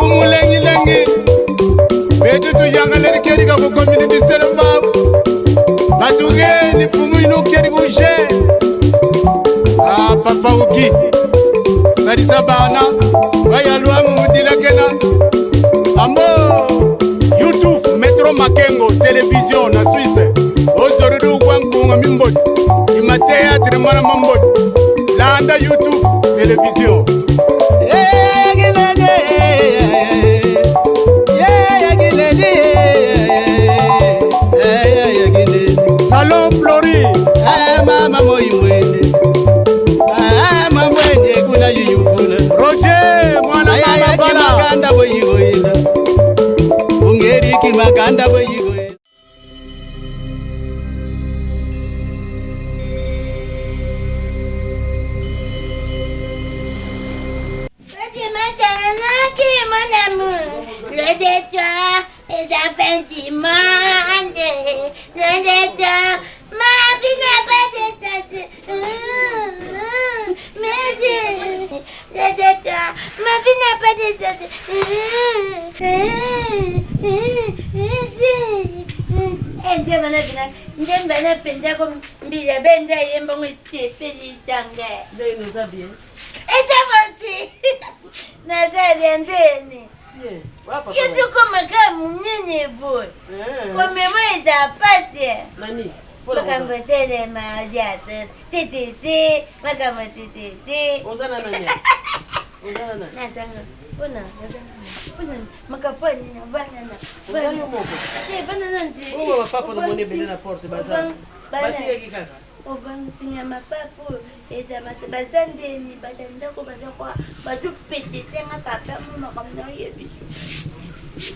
Mfumu lengilengi betu tuyangaleli kedi ka kukomini diselo mbau batugeni mfumu inu kedi kuje ah, papa uki salisa bana bayalwamu mudilakena ambo youtube metro makengo television na swisse ozorudu gwa nkunga mimboti ima théâtre mwana mamboti landa youtube television Salon Flori mama moimwene mamwene kuna yuyuvula Roger mwana mama bala makanda boyigoyila ungeriki makanda boyigoyila Petit maintenant mon amour, le détour est la fin du monde. Le détour, ma vie n'a pas de sens. Mais je, le détour, ma vie n'a pas de sens. Nzembe na mpenza ko mbila benza ye mbongo esepelisanga ndenge oza bien eza moti nazali ndeni Bien. yo tokomaka monene boye komema eza pasi nani makambo telema odiato tetete makambo tetete oza na nani oza na nani nazanga mpona mpona makambo anina banana oza yo moko te banana nte oyo bapapa namoni ebele na porte baza batikaki kaka obantinga mapapu eza bato baza ndeni baza ndako baza kwa bazopetesenga papa mo makambo na oyebi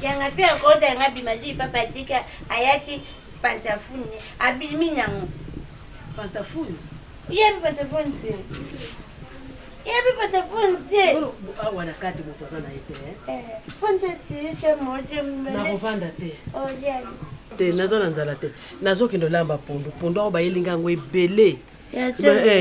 yanga mpe akota yanga abima zwi papa tika ayati pantafuni abimi nango pantafuni yebi pantafuni te yebi pantafuni te awa na kati moto aza na ye te fanta te moto nakovanda te oliani te naza na nzala te nazokende olamba pondu pondu awa bayelinga yango ebele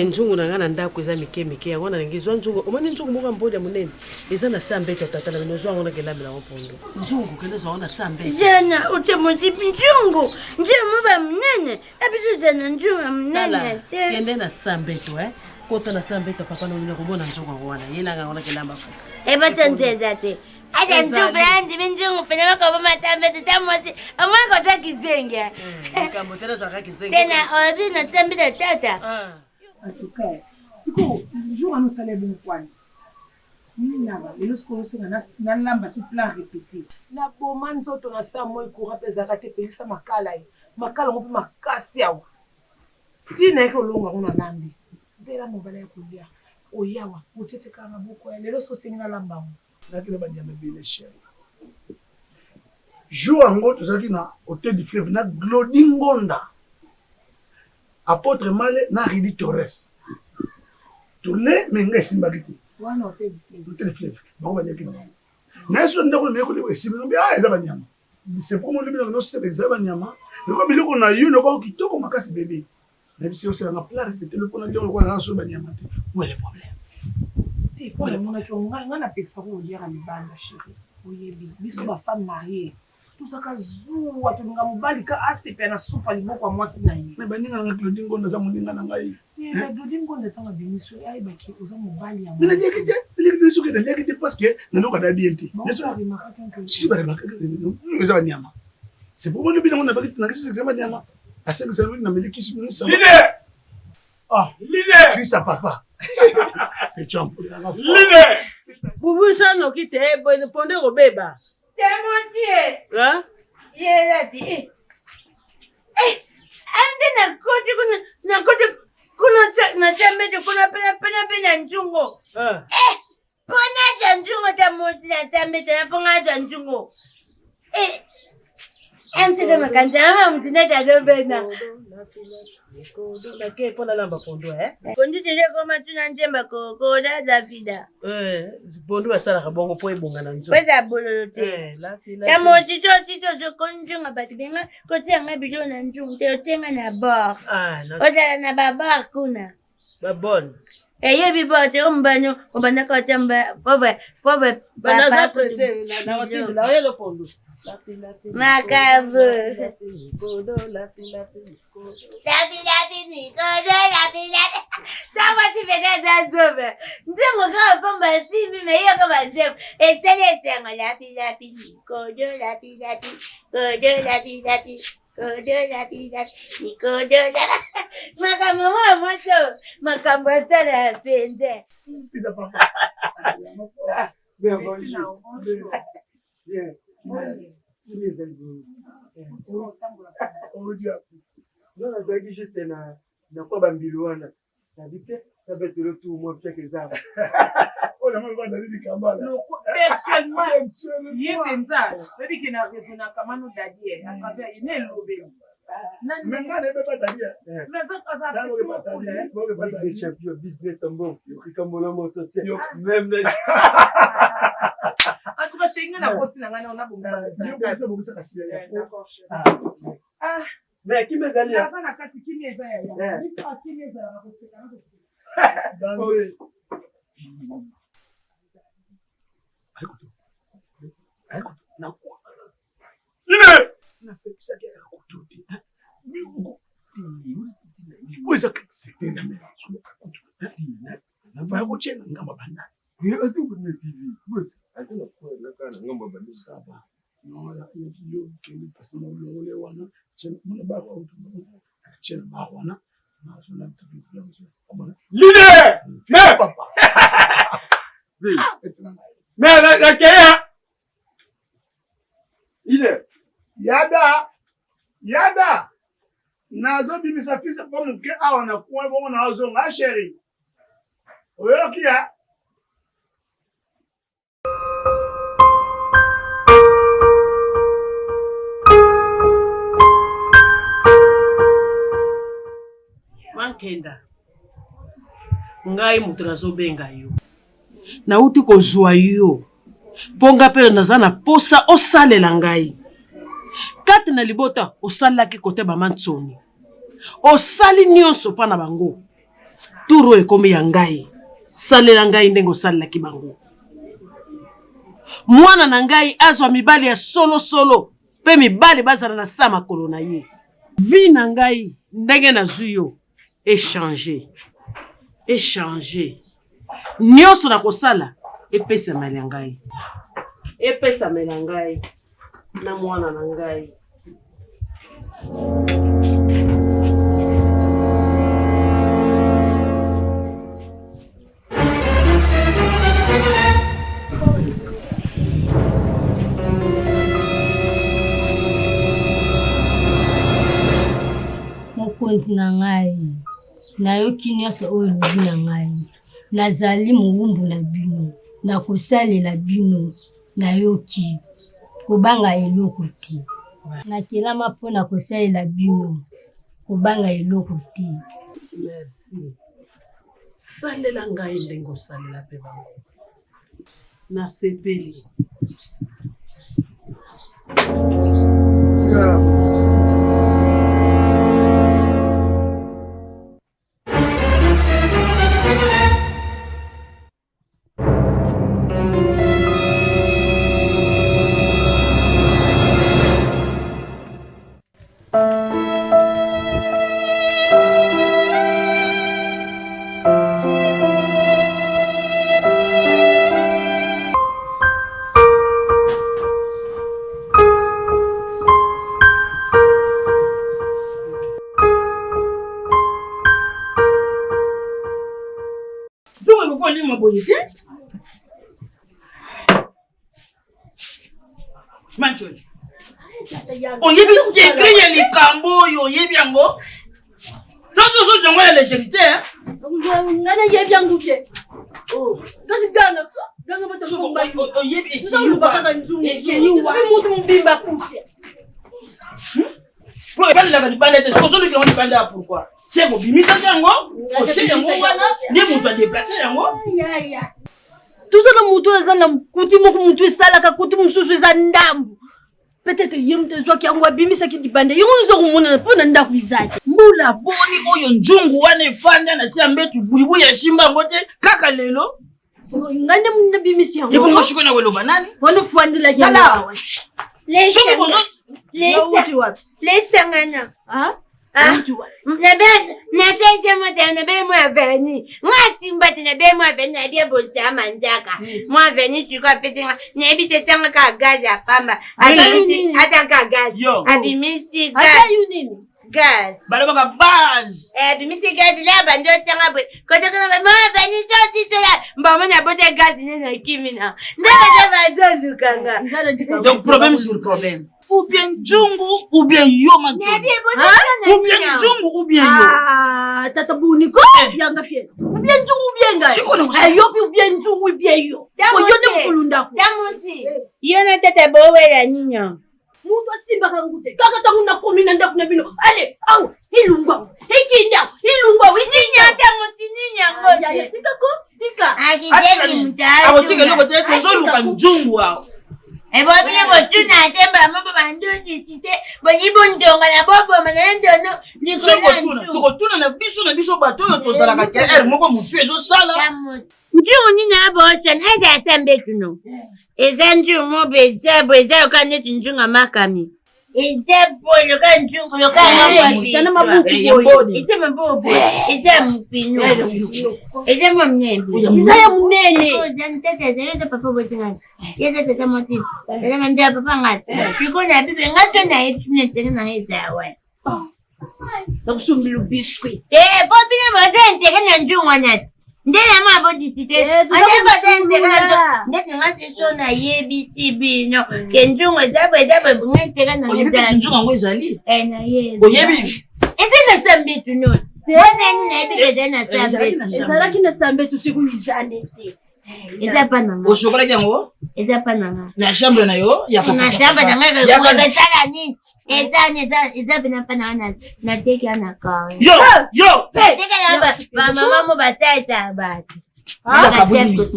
nzungu na ngai na ndako eza mike mike yango nalingi zwa nzungu omoni nzungu moko ya mbodi ya monene eza na sa mbeto tata na bino zwa yango nakelambela yango pondu nzungu kende zwa yango na sa mbeto jana otemozipi nzungu nzungu ba monene abiso ozana nzungu ya monene te kende na sa mbeto e kota na sa mbeto papa na bino komona nzungu yango wana ye nanga yango nakelamba fuka ebata nzeza te ata nzungu ya ndimi nzungu fena makobo matambe te tamosi omoni koza kizenge likambo te nazalaka kizenge tena olobi na tambi na tata En tout cas, sikoyo jour wana osala ebongo kwani nini naba lelo sikoyo osenga nalamba so plan répété naboma nzoto na sa moi courant mpe ezalaka te pelisa makala ye makala yango mpe makasi awa ntina yaki olonga yango nalambi zela mobala ya kolia oyawa otiatekaka maboko ya lelo so osengi nalamba yango Nazalaki na banyama ebele chérie. Jour yango tozalaki na Hotel du Fleuve na Glody Ngonda, Apotre Male na Rudy Torres. Tole mais nga esimbaki te. Wana Hotel du Fleuve. Hotel du Fleuve. Bango baliaki na bango. Na yesu ndako na yekoli esimbi ngambi ah eza banyama. C'est pour moi lobi na no eza banyama. Loko biloko na yo loko kitoko makasi bebe. Nayebisi yo osala nga plat répété le pona liongo lokola naza solo banyama te. Où est le problème? Te mpo namonaki yo ngai ngai napekisaka oliaka libanda chéri oyebi biso ba femme mariée tozalaka zuwa tolinga mobali ka asepela na supa liboko ya mwasi na ye Mais baninga na ngai Claudie Ngonda aza moninga na ngai. Claudie Ngonda ntango abimisi yo ayebaki oza mobali ya Mais naliaki te, naliaki te soki naliaki te parce que naloka da bien te. Si baremarkaki eza banyama. C'est pourquoi lobi nango nabaki nakisi eza banyama. Asengisa lobi nameli kisi nisa. Leader! Ah, Leader! Fils à papa. Leader! Bubwisa noki te pondu ekobeba. Temotie. Yelati. Eh, amde nakoti kuna nakoti kuna na chambeto kuna pena pena pena nzungu. Eh, pona za nzungu ta mosi na chambeto na pona za nzungu. Eh, amtete makanza ama mtina ta lobena. Nake mpo nalamba pondu eh? Pondu tete koma tuna nzemba kokola la vida. Eh, pondu basalaka bongo mpo ebonga na nzoto. Pesa bololo te. Ya moto to tito to konjunga bato benga kotia nga biloko na nzungu te otie nga na bord. Ozala na ba bord kuna. Ba bonne. Eyebi bo te ombano obandaka ota mba pauvre pauvre Naza presse na na oyelo pondu. Makambo. Lapi lapi nikolo lapi lapi. Sa mwasi mpenza aza zoba. Nzembo kaka pamba asimbi me ye kaka banzembo. Esali esengo lapi lapi nikolo lapi lapi kolo lapi lapi kolo lapi lapi nikolo lapi. Makambo mwa mwasi oyo makambo asala mpenza. Nga nazalaki juste na na kwa bambilu wana nabi te nabetelo tour mwa piaka eza Personnellement, ye mpenza oyebi ke na raisonnaka mano dadi à travers ye na elobeli. Ligue des champions business ya mbongo likambo na moto te meme na En tout cas, chez nga na koti na nga na nabongisa. Ah, mais kimia ezali ya naza na kati kimia eza ya ya. Biso kimia ezalaka koseka na koseka. Ine! Napekisaki ya kutu te. Oyo eza secteur na mela soki kutu. Baya kotia na ngambo banda. Saba. Non, ya yo kende parce que longole wana, mona ba tia na ba wana. Leader! Mais papa. Mais la Kenya! Leader! Yada! Yada! Nazobimisa fils mpo moke awa na coin bongo nazonga chérie. Oyoki ya? Mankenda, ngai moto nazobenga yo, nauti kozwa yo mpo ngai mpe naza na posa osalela ngai kati na libota. Osalelaki kote bama nsoni, osali nyonso mpo na bango. Tour oyo ekomi ya ngai, salela ngai ndenge osalelaki bango. Mwana na ngai azwa mibali ya solosolo mpe mibali bazala na sa makolo na ye. Vie na ngai ndenge nazwi yo echange echange nyonso nakosala epesamela ngai, epesamela ngai na mwana na ngai. Mokonzi na ngai, nayoki nyonso oyo olobi na ngai. Nazali mowumbu na bino, nakosalela bino. Nayoki, kobanga eloko te. Nakelama mpo na kosalela bino, kobanga eloko te. Merci. Salela ngai ndenge osalela mpe bango. Nasepeli. Nzongo ekoki kolima boye te. Manchoni. Oyebi degré ya likambo oyo oyebi yango? Tozo ozozwa yango ya légèreté. Ngai nayebi yango te. Oh. Kasi ganga ganga bato bomba yo. Oyebi Ozoluka kaka nzungu. Si mutu mobimba akufi. Po ebalelaka libanda te. Soki ozoluka yango libanda ya pourquoi? Se kobimisaki yango, otie yango wana, nde moto adeplace yango. Toza na moto oyo aza na kuti moko motu esalaka kuti mosusu eza ndambu. Peut-être ye moto azwaki yango abimisaki libanda yango oza komonana mpo na ndako eza te. Mbula boni oyo nzungu wana efanda na se ya mbetu buyibuyi esimba yango te kaka lelo. Ngai nde nabimisi yango. Ebongo sikoyo na koloba nani? Wana ofandelaki yango awa. Soki bozo Lesangana. Napesa moto nabe mwa veni nga timba te nabe mwa veni nayebi ebonisa manzaka mwa veni siko apesi nga nayebi te tanga kaka gaz ya pamba ata kaka gaz abimisi gaz gaz balobaka base abimisi gaz la bandi otanga boye kotokona mwa veni totisola mbamo na bote gaz nde nakimi na nde baza bazolukanga donc problème sur problème ou bien nzungu ou bien yo ma nzungu ou bien nzungu ou bien yo ah, tata boni ko eh. yanga fiel ou bien nzungu ou bien ngai eh, yo ou bien nzungu ou bien yo po yo nde mokolo ndako tamusi yo na tata bowela nini moto asimbaka yango te kaka ntango nakomi na ndako na bino ale awa ilungwa ikinda ilungwa tamusi nini yango tikako tika akotika eloko te tozoluka nzungu awa ebobino botuna te bango bo bandundisi te boyi bondonga na boboma na ndono likolo tokotuna na biso na biso bato oyo tozalaka te ere moko motu ezosala nzungu nini abosana eza ata mbetuno eza nzungu mobo eza bo eza yoka neti nzungu amakami eza boye loka nzungu loka eza mabuku boye eza mabuku boye eza mopino eza mwa monene eza ya monene tata ezali te papa botingana ye eza tata motiti eza mandeya papa nga sikoyo na bible nga to nayebi bino etenge na nga eza ya wana nakosombela biscuit te po bino boza intere na nzungu wana te nde na mwa bodisi te ande boza intere na nzungu ndeti nga te so nayebisi bino ke nzungu eza boye eza boye nga intere na oyebi mpesi nzungu yango ezali nayebi oyebi eza na sambetu no wana nini nayebi ke eza na sambetu ezalaki na sambetu sikoyo eza nde te eza pa na nga osokolaki yango eza pa na nga na chambre na yo ya na chambre na nga ekosala nini eza eza eza pena pa na nga nateki ya na kare yo yo tekela bamama mo basalisa bato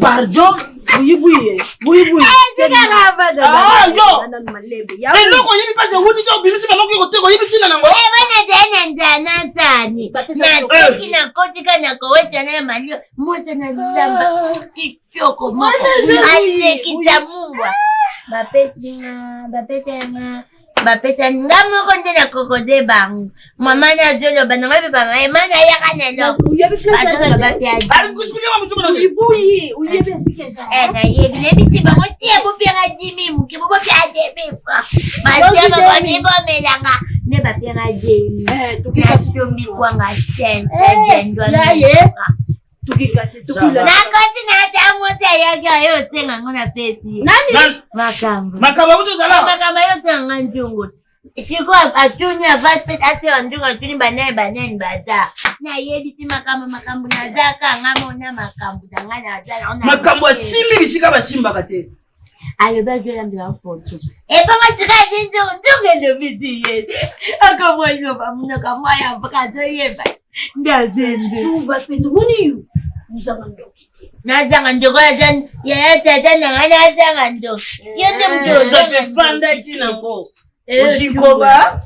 pardon buyibuyi buyibuyi yo eloko oyebi mpasi ewuti te obimisi bango okoki koteka oyebi ntina nango bana ezali na nzala na nsani nateki nakotika na kowetana na malio moto na zamba kitoko moko alekisa mungwa bapesi nga bapesa nga bapesa nga moko nde na kokode bango mama na azoloba na ngai mpe bama ema nayaka na elokonayebi nayebi ti bango ti bopiaka dimi moke bobopiaka demi fra basiama bani bomelanga nde bapiaka demi nasombi kwanga sente dendwa nakoti na ata moto ayaki aye osenga ngo na pesi nani makambo makambo akuti ozala makambo aye osenga nga nzungu siko atuni avati pe asenga nzungu atuni banani banani baza nayebisi makambo makambo nazaka nga mona makambo na nga naza makambo asimbi bisika basimbaka te alobi azolambela foto ebongo sika ezi nzungu nzungu elobi ti ye akomwayoba monoko mwa ya mboka azoyeba nde azembe suba pe tomoni yo ozanga ndoki te nazanga ndoki aza yaya tata na ngai nazanga ndoki yo nde moto soki efandaki nango ozwi nkoba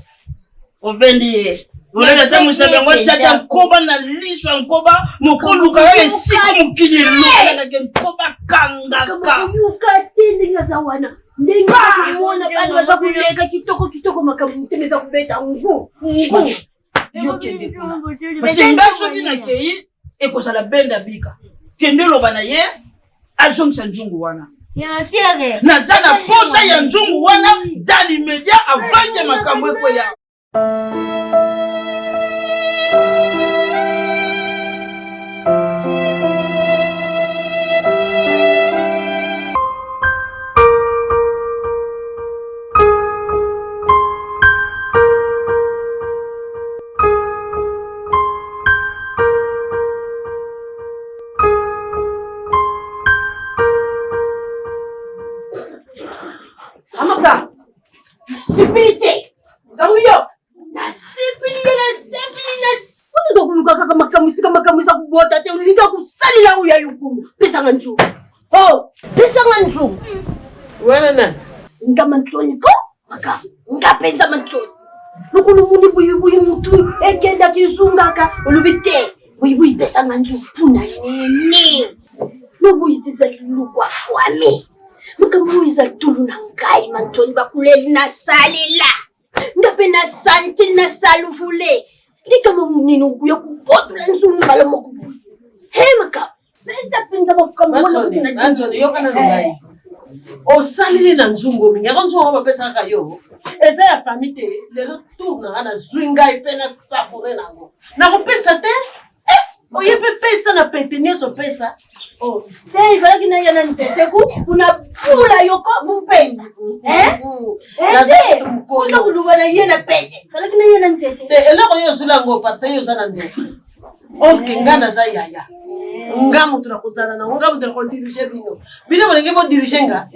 obendi ye olele ata mosapi yango atiaka nkoba na liso ya nkoba mokoluka kaka esika mokili elokalakake nkoba kangaka koyoka te ndenge aza wana ndenge komona bana baza koleka kitoko kitoko makambo motema eza kobeta ngu ngu yo kende kuna parce nga soki nakei ekozala benda bika kende loba na ye azongisa nzungu wana naza na posa ya nzungu wana dans l'immédiat avant ke makambo ekweya. Amaka, nasepeli te nzango yo nasepeli ye nasepeli na oza koluka kaka makambo esika makambo eza kobota te olinga kosalela oyo ya yo bongo pesanga nzungu o oh, pesanga nzungu wana na ngama nsoni ko. Makambo nga mpenza mantsoni lokolo omoni boyiboyi motu ekendaka ezongaka olobi te boyiboyi pesanga nzungu mpuna nini loboyi te eza liloko afwami makambo oyo eza tulu na ngai mantsoni bakuleli nasalela nga mpe na sante na saluvule likambo monene okuya kobotola nzungu mbala moko boye he makambo eza mpenza makambo wana yoka nano ngai osaleli na nzungu mingi yango nzungu yango bapesaka yo eza ya famille te lelo tour na ngai nazwi ngai mpe na savoure na yango nakopesa te eh, oye mpe pesa na pete nyonso pesa oh. te ifalaki naya na nzete ku kuna bula yoko bupesa eh? Eh, oza koluka na ye na pete falaki na ye na nzete te eloko yo ozwila yango parce yo oza na ndoki ok nga naza yaya nga moto nakozala nango nga moto nakodirige bino bino bolingi bodirige nga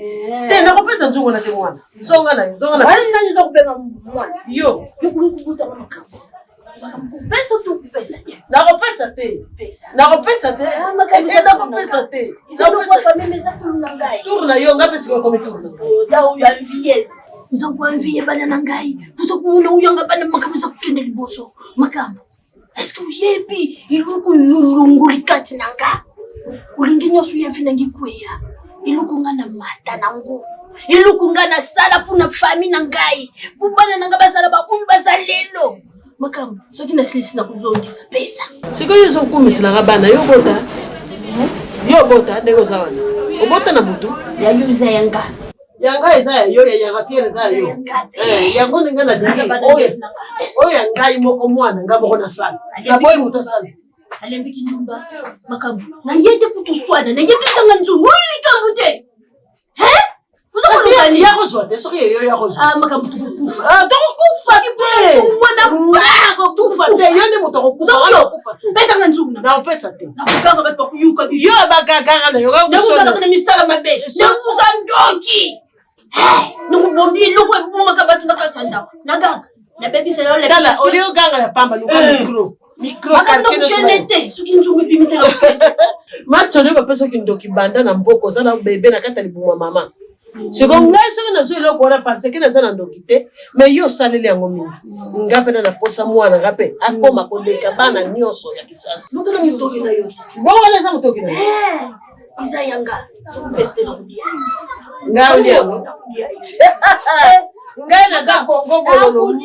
te nakopesa nzungu na te mwana zonga na yo zonga na wana nani oza kobenga mwana yo yokoki kobotama makambo kopesa to kopesa te nakopesa te nakopesa te nakopesa te tour na yo nga mpe sikoyo ekomi tour na oza oyo enviese oza koenvie bana na ngai oza komona oyanga bana makambo eza kokende liboso makambo eske oyebi eloko olongoli kati na nga olingi nyonso oyebi nangi kweya eloko nga na mata nango eloko nga nasala mpona fami na ngai mpo bana na nga bazala baoyo baza lelo makambo soki nasilisi na kozongisa pesa sikoyo ozokumiselaka bana yo obota yo obota ndenge oza wana obota na butu ya yo eza ya nga ya ngai eza ya yo ya yanga fiere eza ya yo eh, yango ndenge na lingi oyo ya ngai moko mwana ngai moko nasala naboyi moto asala alembiki ndumba makambo naye te kutu swana nayebisanga nzungu oyo likambo te ya kozwa te soki yeyo ya kozwa ah, makambo tokokufa ah, tokokufa te kokufa te yo nde moto akokufa te pesanga nzungu nakopesa te nakoganga bato bakuyuka biso yo bagaganga na yo nakozalaka na misala mabe nakoza ndoki nakobombi eloko ebomaka bato na kati ya ndako naganga nabebisa yo tala olie oganga ya pamba luka eh. micro micro quartier nakokende te soki nzungu ebimi te matsholo yo bapesa kindoki banda na mboka oza na bebe na kati ya libumu ya mama siko ngai soki nazwi eloko wana parce que naza na ndoki te mais yo osaleli yango mingi nga mpe na naposa mwana nga mpe akoma koleka bana nyonso ya kisasa lukana motoki na yo bongo wana eza motoki na yo eh, eza yanga soki opesi te nakolia ngai olia yango ngai naza kongo bololo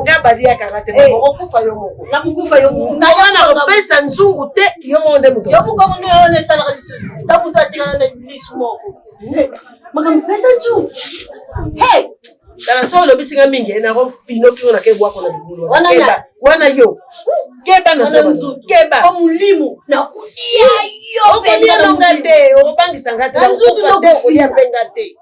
nga baliakaka te eh. okokufa yo moko nakokufa yo moko wana kopesa nzungu te yo moko nde moto yo moko nde wana esalaka lisusu ta moto atikana na lisu moko makambo pesa nzungu hey! tala so olobisi nga mingi nakofinoki ngo nakebwako na libulu wana yo keba na keba molimo nakolia yo okolia nonga te okobangisa nga te okolia mpe nga te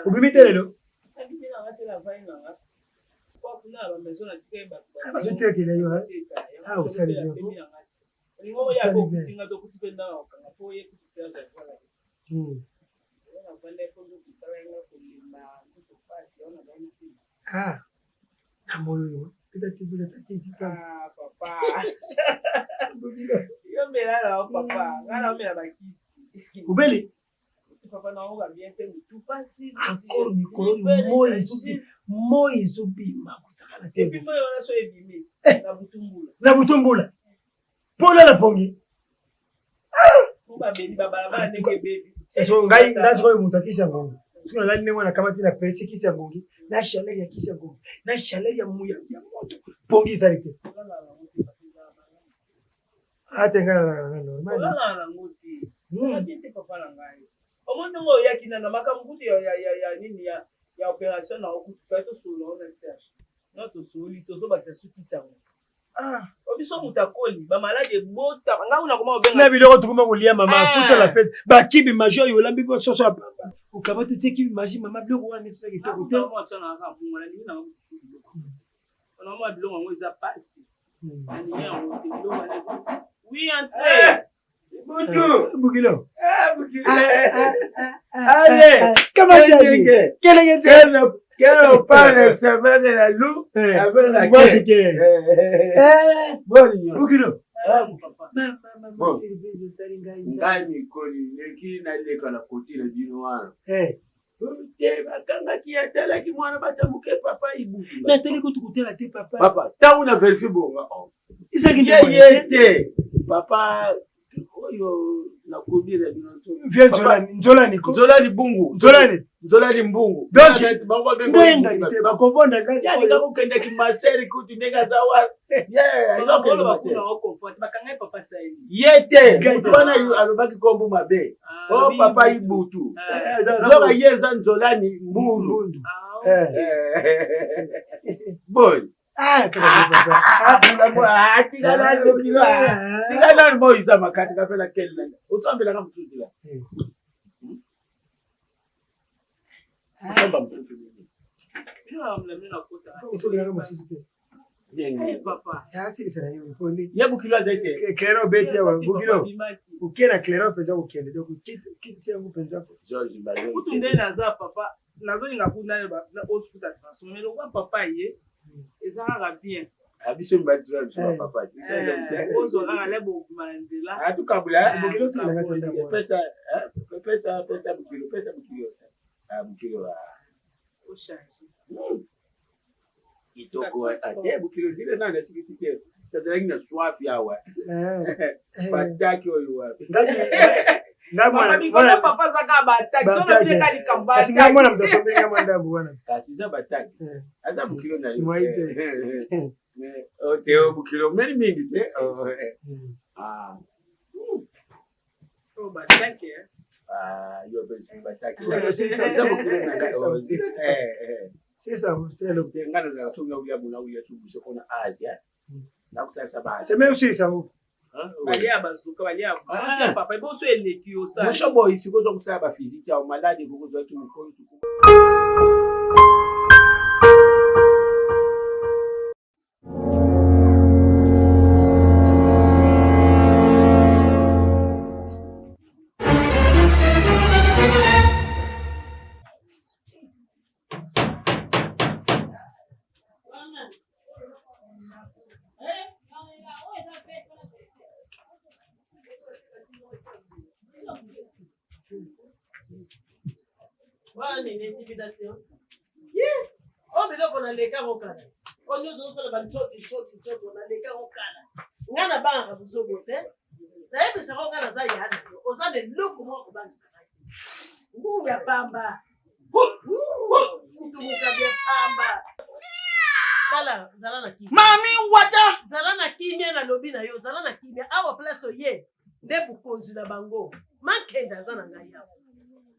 Obimi te lelo? Bazotekela yo ah, osali bien. Ah, na moyo yo. Obeli? Encore mikolo moi ezobima kosakana te eh, na butu mbula mpo olala pongi ngai ngai sikoyo moto akisi ya ngongi soki nalali ndenge wana kamati na pesi kisi ya ngongi na chaleur ya kisi ya ngongi na chaleur ya muya ya moto pongi ezali te ate ngai nalalaka na normal omoni ndenge oyaki nana makambo kutu ya nini ya operation na okutu fai tosolola na serge no tosoli tozobakisa sukisi yango Ah, biso moto akoli ba maladi ebota ngai kuna koma obenga na biloko tokoma kolia mama ah. futa la fete bakibi maji oyo olambi bo soso ya pamba okamati otie kibi maji mama biloko wana neti kitoko te mwa biloko yango eza pasi nalingi yango te biloko wana oui entre Butu. Bukilo. Eh, Allez, Comment tu dis Quel Quel parle semaine la loup avec la Moi, c'est que. Bon, Bukilo. Bon. Ngai mikoli leki naleka na koti na bino wana te bakangaki atalaki mwana bata moke papa ibutu natali kutu kotala te papa papa ntango na verifie bonga Ezalaki nde ye boye ye te. te papa oyo nakodira bino Vieux Nzolani, Nzolani ko. nzolani bungu Nzolani. nzolani mbungu Donc, Bango babenga Ndenga mbungu. te bakovonda kaka. Yalinga kokendaki maseri kutu ndenge aza wana Ye, alinga kokende maseri. bakangai papa saini ye te Ngai mutu te. wana alobaki kombo mabe o papa ibutu nzoka ye eza nzolani mbundu Mbundu. Eh. boy Ah, kaka papa. tika nani okilo tika nani moi eza makati kapela kele osambelaka mosusu la osamba mosusu Osokelaka mosusu te. ndenge Asilisa na yo mponi. ye bokilo azali te Claro obeti awa Bukilo. Oke na claro mpenza kokende. Donc kitisi yango mpenza. George Bazo kutu nde naza papa nazolinga kuna osukuta transforme lokwa papa ye eza kaka bien biso mibali toza biso bapapa ozwa kaka le bokoma na nzela atukabula Bokilo tokelaka te ndako wana. pesa pesa pesa bokilo pesa bokilo ah bokilo ochange kitoko ate bokilo zile nani asikisi te tazalaki na swafi awa Eh. bataki oyo wapi Nga mwana- mikolo mwana- papa aza kaka bataki so Bataki. nabineka likambo Kasi nga mwana moto bataki asombeli nga mwa ndambo wana. kasi eza bataki Eh. aza bokilo na yo Mwai te. Mais, oh, te oh, bokilo meli mingi te Oh, eh. Ah, Oyo bataki eh. ah, yo mpe lisusu bataki Eh, c'est ça, eza bokilo na c'est ngai ça, oh, c'est ça. eh, eh. C'est ça, c'est le. te ngai nazalaka soki nakulia bona kulia so buso mpona asia nakosalisa basi C'est même si ça vous. balia bazuka balia Ah. papa eboso eleki osala mosho boyi sikoyo oza kosala bafizike ya maladi ekokozwa ti mokolo wana nini intimidation ye oyo biloko nalekango kala oyo nyonso ozosala bancoto ncoto ncoto nalekango kala ngai nabangaka bozobo te nayebisaka ngai naza ya na yo oza na eloko moko kobangisa ngai ngungu ya pamba mutumukabi ya pamba tala zala na kimia Mami wata zala na kimia nalobi na yo zala na kimia awa place oye nde bokonzi na bango makende aza na ngai awa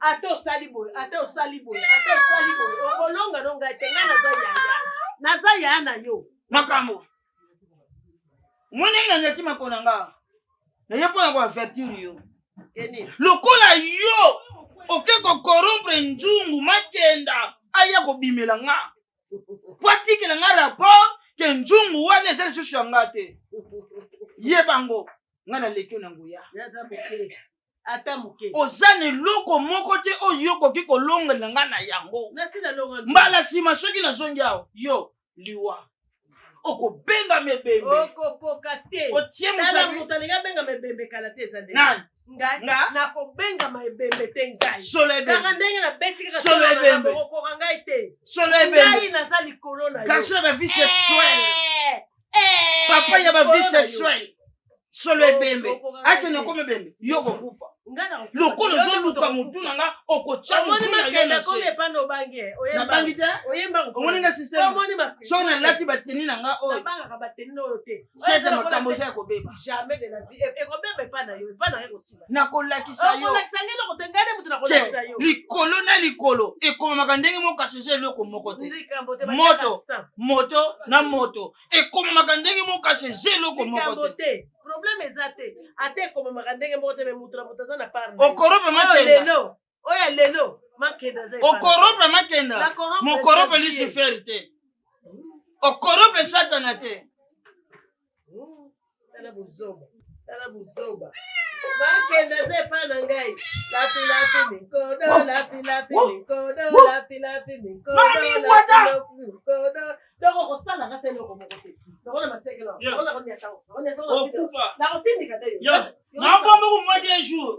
ata osali boye ata osali boye ata osali boye okolonga no ngai te ngai naza yaya naza yaya na yo makambo omoni na neti makolo na nga naye mpo na koavertir yo keni lokola yo oke kokorompre nzungu makenda aya kobimela nga po atikela nga rapport ke nzungu wana eza lisusu ya nga te yebango nga naleki yo na nguya naza moke ata moke oza na eloko moko te oyo yo okoki kolongela nga na yango nasi nalonga nzungu. mbala nsima soki nazongi awa yo liwa okobengama ebembe okokoka te otie tala mosapi moto alingi abengama ebembe kala te eza ndenge nani ngai Nga? nakobengama ebembe te ngai solo kaka ebembe ndenge nabeti kaka Solo tolo na ebembe. okoka ngai te solo ebembe ngai naza likolo na yo garçon ya bavie sexuelle Eh, eh, papa ya likolo bavie na yo. sexuelle solo ebembe Okoka ngai akende te. okoma ebembe yo kokufa Ngai nakokufa. lokola Yo nde ozoluka moto motu na nga okotya Omoni motu na yo makenda na komi se epa na obangi eh. Oyemba- nabangi te oyemba omoni nga systeme Omoni makenda. soki nalati bateni na nga oyo Nabangaka bateni na oyo te. Oyo sete eza lokola makambo te. eza ya kobeba Jamais de la vie. Ekobeba epa na yo, epa na yo ekosila. nakolakisa yo Okolakisa ngai eloko te, ngai nde moto nakolakisa te yo. likolo na likolo ekomamaka ndenge moko kasi eza eloko moko te Likambo te, batiaka moto sang. moto na moto ekomamaka ndenge moko kasi eza eloko moko Likambo te te. Problème eza te. Ata ekomamaka ndenge moko te, mais moto na moto aza na part na ye. okorope Oyo makenda lelo, oyo ya lelo, makenda aza epa na yo. okorope makenda Na corrompre mokorope eza lucifer te okorope satana te Tala buzoba. Tala buzoba. Bakenda ze epa na ngai. Lapi lapi mikodo, lapi lapi mikodo, lapi lapi mikodo. Mami Bwata! lapi mikodo. Donc okosalaka te eloko moko te. Lokola maseke na. Lokola koniata. Okufa. Nakotindika te yo. Yo, nakomba kumwa deux jours.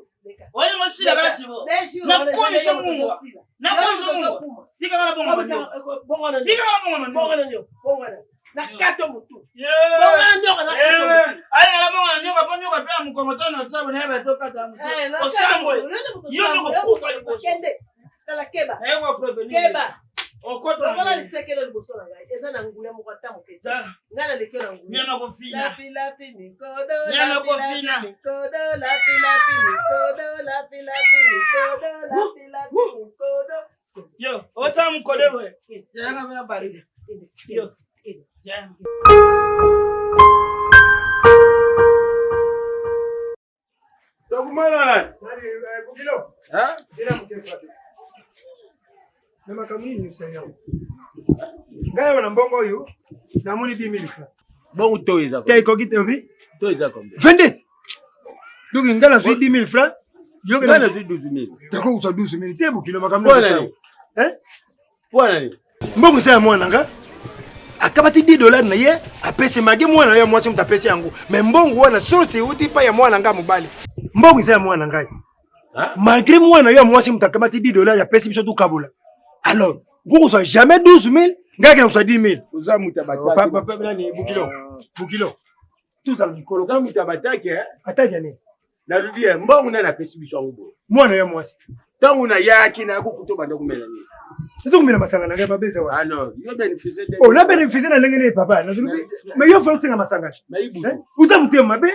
Oyo mosila kaka sibo. Nakomisa mungwa. Nakomisa mungwa. Tika kala bongo manyo. Tika kala bongo manyo. Bongo na nyo. Bongo na. Na kato mutu. Bongo na nyoka na kato mutu. Aye na bongo na nyoka po nyoka pe ya mokongo to na tsabo na ye bato kata mutu. Osambwe. Yo ndoko kufa liboso. Kende. Tala keba. Naye ko prevenir. Keba. Okota. Lokola lisekelo liboso na ngai eza na nguya moko ata moke te. Ngai naleki yo na nguya. Nyama kofina. Lapi lapi mikodo. Nyama lapi, kofina. lapi, Mikodo lapi lapi mikodo lapi lapi mikodo lapi lapi mikodo. Yo, otsa mukode we. Yanga mwa barika. Yo. Ya. Tokumana nani? Bukilo. Hein? Zela moke frappe. Na makambo nini osali yango? Ngai awa na mbongo oyo namoni 10 000 francs. Bongo to eza Te ekoki te obi? To eza combien? 22. Donc ngai nazwi 10 000 francs. Yo Ngai nazwi 12 000. D'accord, ozwa 12 000 te bokilo makambo Mpo nini na osala? nini? Hein? Mpo na nini? Mbongo eza ya mwana nga. Akabati 10 dollars na ye apesi mage mwana ya mwasi moto apesi yango. Mais mbongo wana source euti pa ya mwana nga mobali. Mbongo eza ya mwana ngai. Malgré mwana ya mwasi moto akamati 10 dollars apesi biso tokabola. Alors, okokozwa jamais 12 000 ngai akenda kozwa 10 000. Oza moto ya Oh, bataki. Papa nani Bukilo. Bukilo. Tozala mikolo. Oza moto ya bataki eh? Ataki ya nini? Nalobi eh, mbongo nani apesi biso yango boye? Mwana ya mwasi. Ntango nayaki nayaki kokuta obanda komela nini? Nazo komela masanga na ngai babeza wana. Ah non, yo bénéfice te. Oh, na bénéfice na ndenge nini papa? Nazolobi. Mais yo faut osenga masanga. Nayibutu. Oza motema mabe.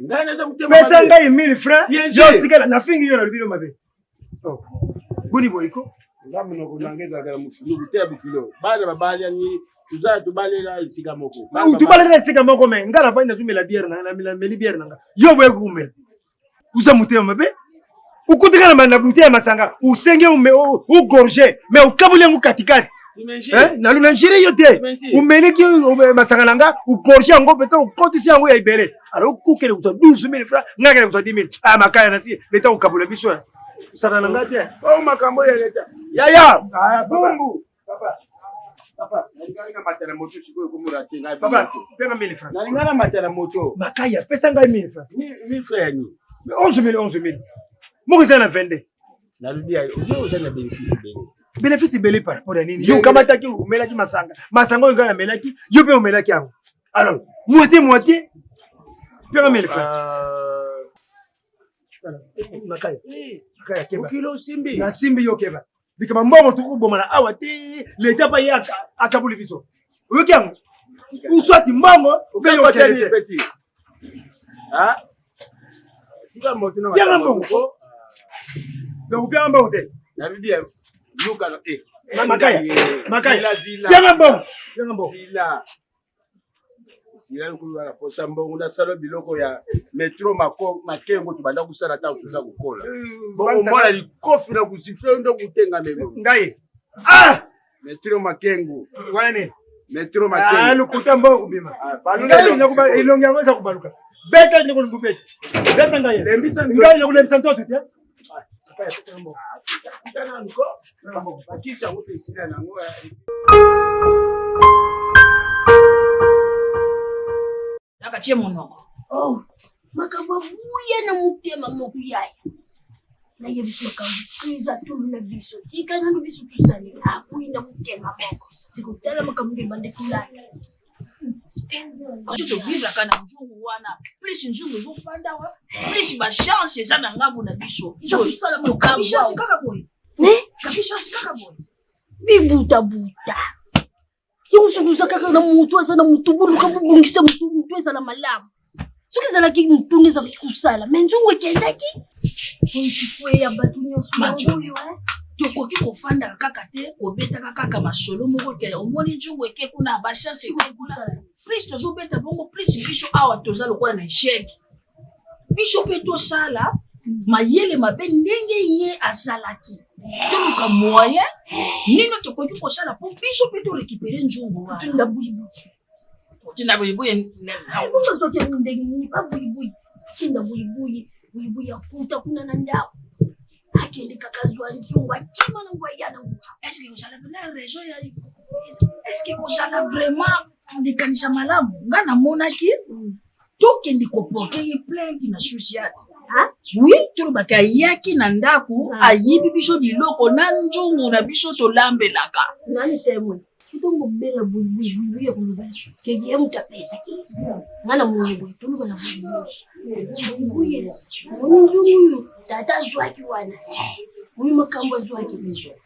Ngai naza motema Pesa mabe. ngai 1000 francs. Bien Yo sûr. tikala nafingi yo nalobi yo mabe. Oh. Boni boyiko. Nga monoko na ngai ezalaka na mofinuku te ya bokilo. Bana babaliani toza tobalela esika moko. Bana Tubalela esika moko me ngai nafandi nazomela biere na nameli biere na ngai. Yo boye komela. Oza motema mabe. Okutika na na bouteille ya masanga, usenge ugorge, mais okaboli yango katikati. T'imagines? Hein? Na na ngire yo te. T'imagines? Umeleki masanga na nga, ugorge yango peut-être okotisi yango ya ibele. Alors okokende kozwa 12 000 francs, ngai nakende kozwa 10 000. Ah makaya na si, leta kokabola biso. eh. Osaka na nga te. Oh makambo ya leta. Yaya, Ah, papa. bumbu. Papa. Papa. Nalingaki namata na moto sikoyo komona tie ngai. Papa, pesa 1000 francs. Nalinga namata na moto. Makaya, pesa ngai 1000 francs. 1000 francs ya nini? 11 000, 11 000. Moko eza na 22. Nalobi ya yo oza na bénéfice ebele. Bénéfice ebele par rapport ya nini? Yo okamataki omelaki masanga. Masanga oyo ngai namelaki, yo mpe omelaki yango. Alors, moitié moitié. Pesa 1000 francs. Makaya. Makaya keba. Bokilo osimbi. Nasimbi yo keba. Bikama mbongo tokoboma na awa te, leta pa ye akaboli biso. Oyoki yango? Uswati mbongo mpe yo okende te. Petit. Ah? Tika moto na Pianga makambo mbongo. moko. Donc pianga mbongo te. Nalobi ya luka na eh. Makaya. Makaya. Zila zila. Pianga mbongo. Pianga mbongo. Zila. Zila nkulu wana posa mbongo nasala biloko ya metro mako makengo tobanda kosala ntango toza kokola. Bongo mwana likofi na kusifle ndo kutenga memo. Ngai. Ah! Metro makengo. Wana nini? Metro Ah, makengo. lokuta mbongo kobima. balula Ngai elongi nakoba sikoyo. elongi yango eza kobaluka. Beta ndeko ndubeti. Beta ngai. Lembisa nzoto. Ngai nakolembisa nzoto te. Makaya, pesa mbongo. Kuta nanu ko. Bakisi yango mpe esila nango. eh. Nakatie monoko. Oh, makambo abuya na motema moko yaya nayebisi makambo eza tulu na biso tika nanu biso tosali abuyi na motema moko sikotala makambo nde ebande kolanda Biso tovivraka na nzungu wana plus nzungu ezofanda wa plus bachance eza na ngambo na biso. Eza kosala Tokabi makambo chance awa. kaka boye. Ne? Kabi chance kaka boye. bibutabuta yango soki oza kaka na motu aza na motu boluka bobongisa motu motu ezala malamu soki ezalaki motu nde ezalaki kosala me nzungu ekendaki oyo ya bato nyonso Majo. yango oyo eh. tokoki kofandaka kaka te kobetaka kaka masolo moko ke omoni nzungu eke kuna bachance eke kuna plus tozobeta bongo plus biso awa toza lokola na échec biso mpe tosala mayele mabe ndenge ye azalaki toluka moyen nini tokoki kosala mpo biso mpe torécupere nzungu wana Kotinda buyibuyi kotinda buyibuyi bongo azwaki yango ndenge nini babuyibuyi tinda buyibuyi. Buyibuyi akuta kuna na ndako. Akende kaka zwa nzungu akima na ngwa ya na ngwa. Est-ce que ozala na raison ya est-ce que kozala vraiment likanisa malamu nga namonaki tokende koporte ye plainte na social oui tolobaka ayaki na ndako ayibi biso biloko na nzungu na biso tolambelaka nani temwe ntongo bela buyibuyi ya koloba keki ye moto apesaki nga na moni boye toloba na buyibuyi buyibuyi moni nzungu oyo tata azwaki wana oyo makambo azwaki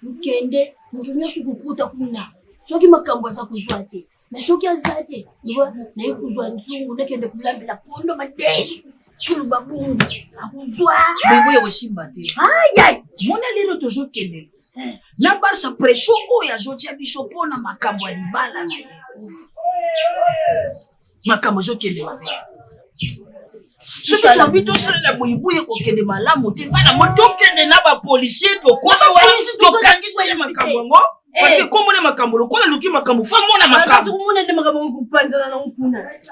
okende moto nyonso kokuta kuna soki makambo aza kozwa te me soki aza te loba naye kozwa nzungu nakende kolambela pondo madesu toloba bongo akozwa boye kosimba te ayai mona lelo tozokende na barsa pression oyo azotia biso mpo na makambo ya libala na ye makambo ezokende mabe soki tobi tosalela buyibuyi ekokende malamu te ngai namoni tokende na bapolisier tokomi wana tokangisa ye makambo yango parce que komona makambo lokola aluki makambo fo amona makambo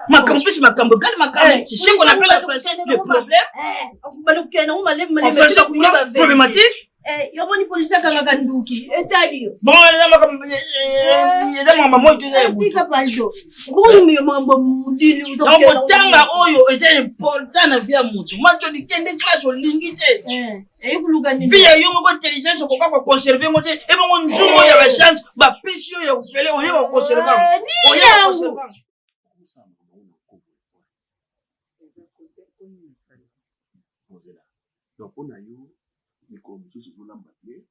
makambo mpesi makambo ekali makambo c'est ce qu'on appelle en français le problème en français problématique Eh, yo boni polisi akangaka nduki etali yo bongo eza makambo eza makambo moi toza ya butu tika pajo boni yo makambo mudili kotanga oyo eza important na vie ya motu manjoni kende classe olingi te vie ya yo moko intelligence okoka koconserve yango te ebongo nzungu ya bachance bapesi yo ya kofele oyeba koconserve yango oyeba koconserve yango Donc mpo na yo mikolo mosusu ozolamba bien,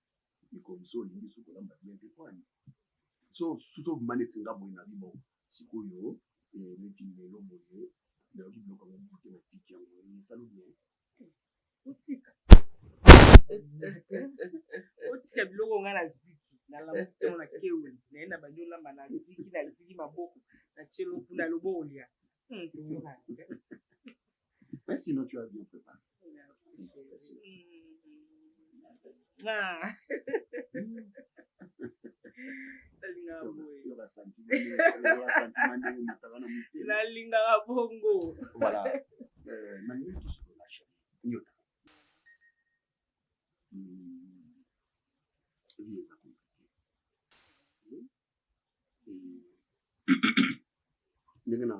mikolo mosusu olingi lisusu kolamba bien te mpo na nini? So so obima neti nga boye na bon sikoyo eh, neti lelo boye nayoki biloko yango bute na tiki yango esali bien. Otika otika biloko nga na ziki nalamuki ntango na kewenzi naye na bandi olamba na ziki na ziki maboko na tie loku na lobo olia toyokana. Mais sinon tu as bien préparé. Merci. Mmh. Ah. Nalingaka boye. Nalingaka bongo. Voilà. Euh, nalingi tosolola chérie. Nyota. Hmm. Vie eza compliqué. Ndenge na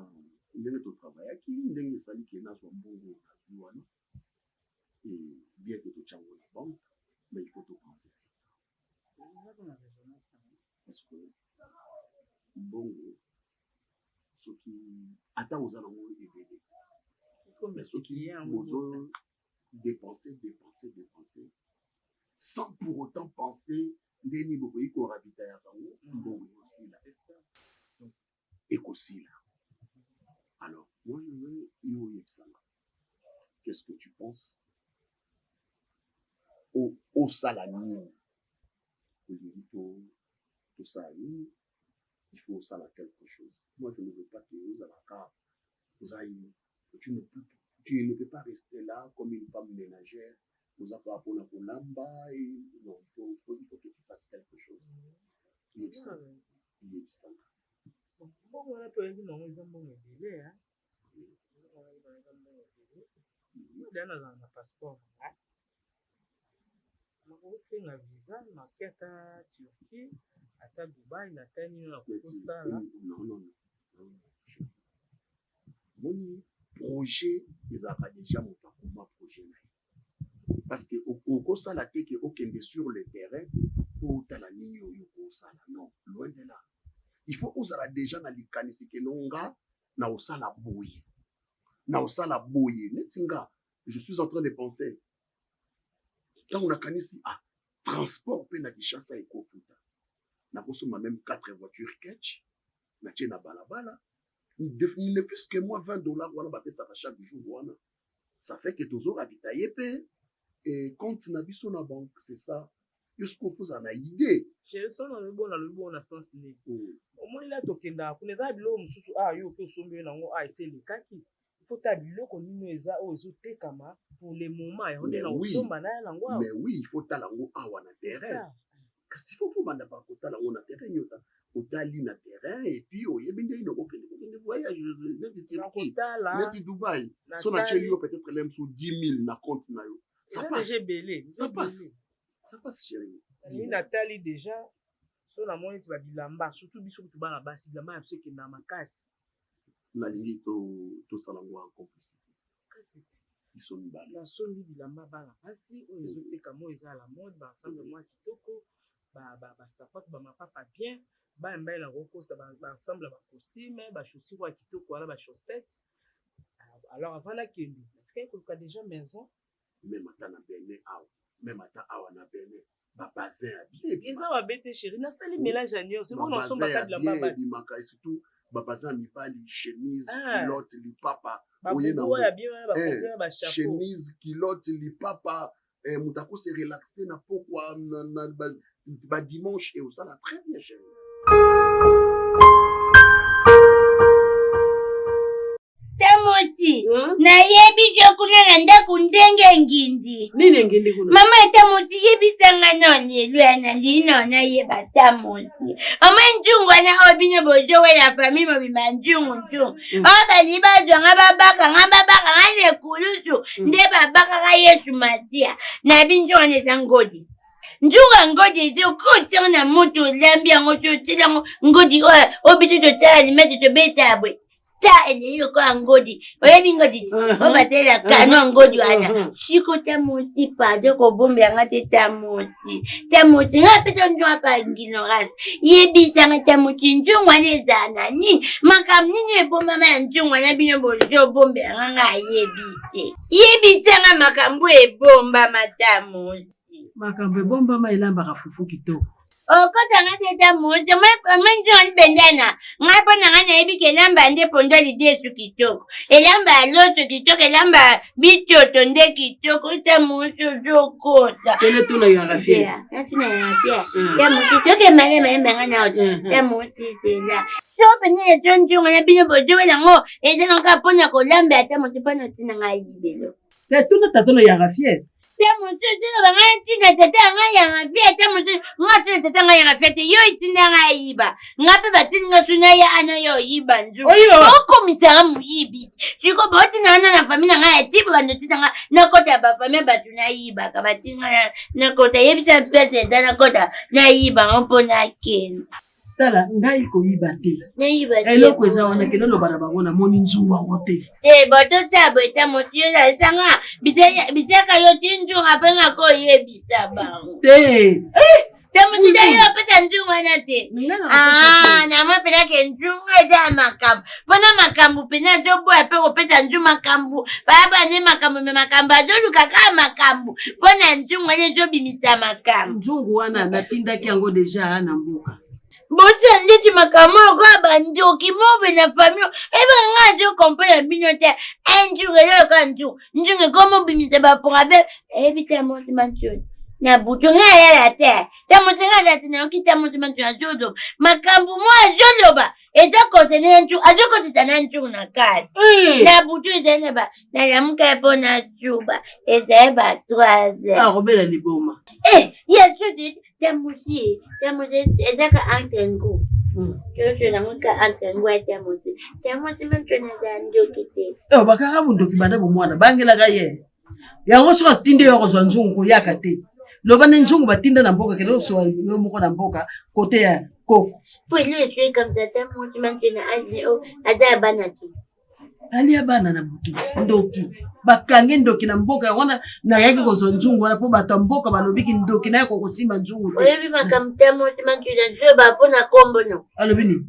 ndenge totravaillaki ndenge esali ke nazwa mbongo nazwi wana et bien que totya yango na banque mais il faut topenser sur ça parce que mbongo soki ata oza nango ebele mais soki bozo dépenser dépenser dépenser sans pour autant penser nde nini bokoki ko ravitaillaka yango mbongo ekosila ekosila alors moi je veux yo oyebisa nga qu'est-ce que tu penses osala nini olingi to tosala nini il faut osala quelque chose moi je ne veux pas que ozalaka oza tu ne peux tu ne peux pas rester là comme une femme ménagère oza kaka mpona kolamba non il faut, il faut, il faut que tu fasses quelque chose yebisa yebisa nga mbongo wana toyebi nango eza mbongo ebele eza mbongo ebele deya nazala na passeport na nga nakosenga visa nake ata Turquie ata Dubai nata nini nakokosala non non non moni projet ezalaka deja moto akoma projet na ye parce que okosala te ke okende sur le terrain mpo otala nini oyo okosala non loin de là il faut ozala deja na likanisi ke no nga na osala boye na osala boye neti nga je suis en train de penser ntango nakanisi ah transport mpe na Kinshasa ekofuta nakosomba même 4 voitures ketch natie na balabala ne fût-ce que moi 20 dollars wana bapesaka chaque jour wana ça fait que tozo ravitailler mpe compte na biso na banque c'est ça yo sikoyo ozala na idée chéri soki nalobi bongo nalobi bongo na sens nini omoni la tokendaka kuna eza biloko mosusu a yo oke osombi yo nango a esi elekaki faut ta biloko nini eza oyo ezotekama pour le moment yango nde na kosomba na yango awa mais oui il faut tala yango awa na terrain kasi faut fo banda pa kotala yango na terrain nyota. Otali na terrain et puis oyebi ndenge nini okokende kokende voyage neti Turquie, Nakotala, neti Dubaï. So natali. natieli yo peut-être lem su 10 000 na compte na yo. Ça Eza passe. deja ebele, eza Ça passe. ebele. Ça passe chérie. Nalingi natali deja so namoni neti babilamba surtout biso kutu bana basi bilamba na biso ekendaka makasi. Nalingi to tosala yango en complicité. Kasi te. Biso mibale. Nasombi bilamba bana basi oyo ezotekama oyo eza à la mode ba ensemble mwa kitoko ba ba ba sapato ba mapapa bien bana mibali nakokota ba ba ensemble ya ba costume ba chaussure oyo ya kitoko wana ba chaussette alors avant nakende natikaki koluka deja maison. Meme ata na Benin awa, meme ata awa na Benin ba bazin ya bien ebimaka. Eza mabe te chérie, nasali mélange ya nyonso, Ba ebongo bazin nasombaka ya bilamba bien basi. ebimaka et surtout ba bazin ya mibali chemise, Ah. culotte, lipapa Ba oye na bubu ngo. ya bien wana ba Eh, complet na ba chapeau. chemise, culotte, lipapa eh, moto ako se relaxer na pokwa na, na, ba, ba dimanche et osala très bien chérie. Tamosi, nayebi yo kuna na ndako ndenge engindi. Nini engindi kuna? Mama Tamosi, yebisa nga no lelo ya nalingi na nayeba Tamosi. Mama nzungu wana oyo bino bozowela famille mobimba nzungu nzungu. Oyo balingi bazwa nga babaka nga babaka nga na ekulusu nde babakaka Yesu Masiya. Nayebi nzungu wana eza ngodi. Nzungu ya ngodi eza okoti yango na moto olambi yango to oteli yango ngodi oyo oyo biso totala limete tobeta boye. Ta elei lokola ngodi oyebi ngodi ti oyo batalela kano ya ngodi wana siko ta mosi pardon kobombela nga te ta mosi ta mosi nga apesa nzungu apa ignorance yebisa nga ta mosi nzungu wana ezala na nini makambo nini ebombama ya nzungu wana bino bozobombela nga nga ayebi te yebisa nga makambo ebombama ta mosi Makambo ebombama elambaka fufu kitoko. Okota nga te ta moto manzonga libendana ngai mpo na ngai nayebi ke elamba nde pondo lidesu kitoko elamba ya loso kitoko elamba ya bitoto nde kitoko ta moto ozokota Kende tuna yanga fier. natuna yanga fier ta moto toke malema yemba ngai na oto ta moto zela so pene ya to nzonga na bino bozowela yango eza kaka mpo na kolamba ya ta moto mpo na otina ngai libelo Te tuna tata na yanga fier. Te mosusu oloba ngai ntina tata ya ngai yanga fie te mosusu ngai ntina tata ngai yanga fie te yo etinda ngai ayiba ngai mpe batindi ngai suna ya ana yo oyiba nzu okomisa nga moyibi siko baotinda nga na fami na ngai ya tibo bando tinda nga nakota ya bafami ya bato nayibaka batindi nga nakota yebisa place eza nakota nayiba ngo mpo nakende Tala ngai koyiba te. Nayiba te. Eloko eza wana kende oloba na bango namoni nzungu yango te. Te bato ta boye ta moto yo esanga bisaka yo ti nzunga mpe nga koyebisa bango. Te. Eh! Te moto ta yo opesa nzungu wana te. Ah, na mwa mpena ke nzungu eza ya makambo. Mpona makambo mpena azoboya mpe kopesa nzungu makambo. Baya nde makambo me makambo azoluka kaka makambo. Mpona nzungu wana ezobimisa makambo. Nzungu wana natindaki yango deja na mboka. Botia ndeti makambo oyo lokola bandoki mobe na famille ebaka nga azo comprendre bino te un jour eza lokola nzungu nzungu ekomi obimisa baproblème eyebi te mosi mantioni na butu nga ayala te ta mosi nga aza te nayoki ta mosi mantioni azoloba makambo mo azoloba eza kotene na nzungu azokotisa na nzungu na kati na butu ezali na ba nalamuka mpo na suba ezali ba 3 heures Akobela liboma. Eh, ya soki tamusi tamusi ezaka entre ngu tozo nango ka entre ngu ya tamusi tamusi mantona aza ndoki te. Eh, bakanga bondoki banda bomwana bangelaka ye yango soki atindi yo akozwa nzungu koyaka te loba nde nzungu batinda na mboka kende kosoa yo moko na mboka kote ya koko Po elo esoki kamisa tamusi mantona azi o aza ya bana te. Alia bana na butu ndoki bakangi ndoki na mboka yango wana nayaki kozwa nzungu wana mpo bato ya mboka balobiki ndoki naye kokosimba nzungu te. Oyebi makambo tamusi mantona zoba mpo na kombo no. Alobi nini?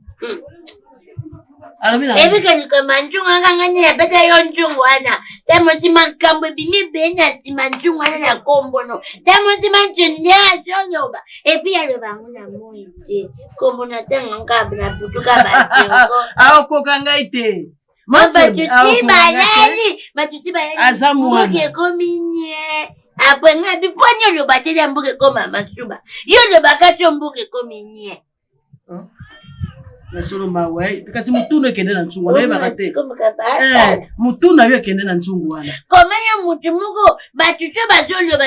Alobi na Eyebi ke likambo ya nzungu wana nga nde napesa yo nzungu wana tamusi makambo ebimi ebele na nsima nzungu wana na kombo no tamusi mantona nde azoloba epuis aloba yango na moi te kombo na ntango kaka na butu kaka basengo. Akokoka ngai te. Bato ti balali bato ti balali Aza mwana. mboka ekomi nye apres nga bi poni oloba te ya mboka ekoma masuba yo olobaka te mboka ekomi nye Na solo mawa eh. Kasi mutuna ekende na nzungu nayebaka te. Komaka Eh, mutuna yo ekende na nzungu wana. Koma yo mutu moko bato so bazoloba.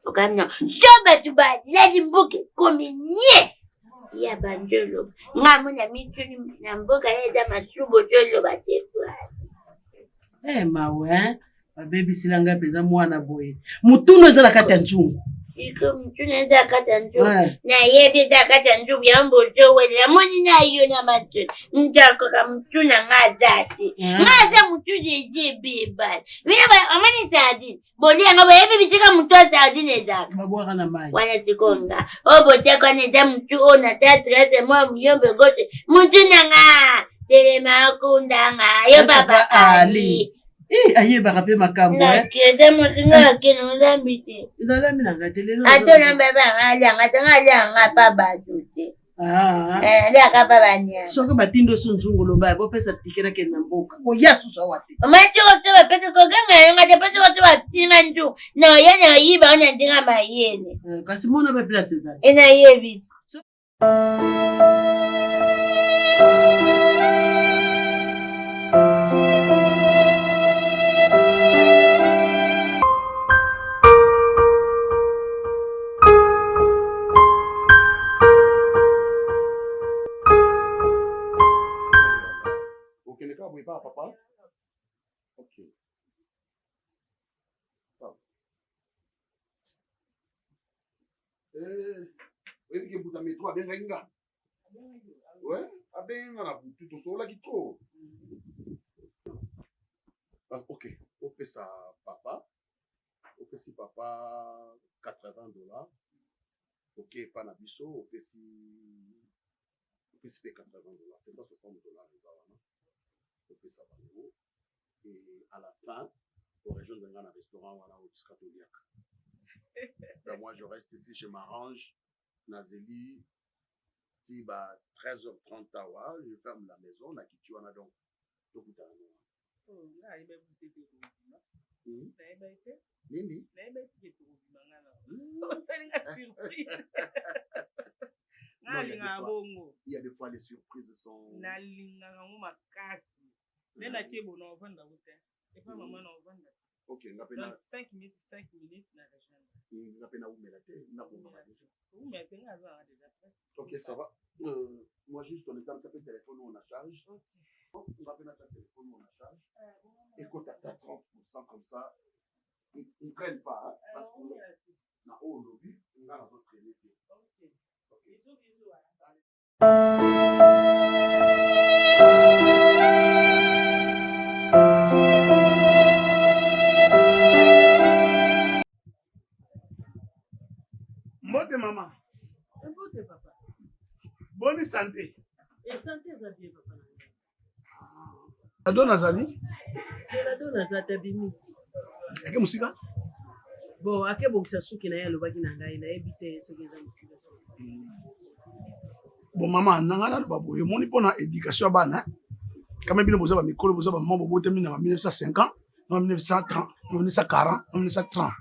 Okamina so bato balali mboka ekomi nye ya banjoloba nga mona mituni na mboka ye eza masubo toloba te. Eh mawe hein? Babebisila ngai mpenza mwana boye. Mutunu eza na kati ya nzungu. Siko mutunu eza na kati ya nzungu. Nayebi eza na kati ya nzungu ya mboto wele namoni na yo na matuni. Ntakoka mutu na nga aza te. Nga aza mutu deje ebeba. Omoni sardine. Bolia yango boyebi bisika mutu ya sardine ezalaka. Babwaka na mai. Wana sikoyo nga. Oyo botiaka wana eza mutu oyo na ta trese mwa muyombe gauche. Mutu na nga telema okunda nga yo papa Ali. Eh, ayebaka mpe makambo eh. Nakende moto nga akende olambi te. Nalambi na nga te lelo. Ata olambi ba nga alianga te nga alianga pa bato te. Ah. Eh, aliaka pa banyama. Soki batindi oso nzungu loba bopesa tike nakende na mboka koya susu awa te. Omati koto bapesi koganga yanga te pesi koto batinga nzungu na oya na oyiba ona ndinga mayele. Eh, kasi mona ba place ezali. Enayebi. Okende kaka boye papa papa. Ok. Eh, oyebi ke mbuta metro abengaki nga ouais abengi nga na butu tosololaki trop ah, ok opesa papa opesi papa 80 dollars oke epa na biso opesi opesi mpe 80 dollars c'est ça 60 dollars eza wana opesa bango et à la fin o rejoindre nga na restaurant wana oyo bisika toliaka. Donc moi je reste ici, je m'arrange, nazeli ti ba 13h30 awa, je ferme la maison, nakiti wana donc tokutana no wana. Oh, nga nayebaki kutu te tokobima. Nayebaki te. Nini? Nayebaki te tokobima nga na. Osali nga surprise. Nga nalingaka bongo. Il y a des fois les surprises sont. Nalingaka yango makasi. Nde nake bo na ovanda ko te. Epa mama na ovanda. Ok, nga pe na Donc 5 minutes 5 minutes na rejoindre. Nga pe na umela te, na bongama déjà. Umela te nga aza déjà prête. Ok, ça va. Euh, moi juste on est en train de téléphone on a charge. Ok. Nga pe na ta téléphone on a charge. Écoute à 30% comme ça. Ne traîne pas hein, parce que na oyo lobi nga nazo traîner te. Ok. Ok. Bisous bisous. Mbote mama. Mbote papa. Boni santé. E santé eza bien papa na ngai. Ado nazali. Ado naza tabimi. Ake mosika? Bon, ake bongisa suki na ye alobaki na ngai nayebi te soki eza mosika. Bon mama na ngai naloba boye omoni mpo na éducation ya bana kame bino boza bamikolo boza bamama bobotami na ba 1950 na 1930 na 1940 na 1930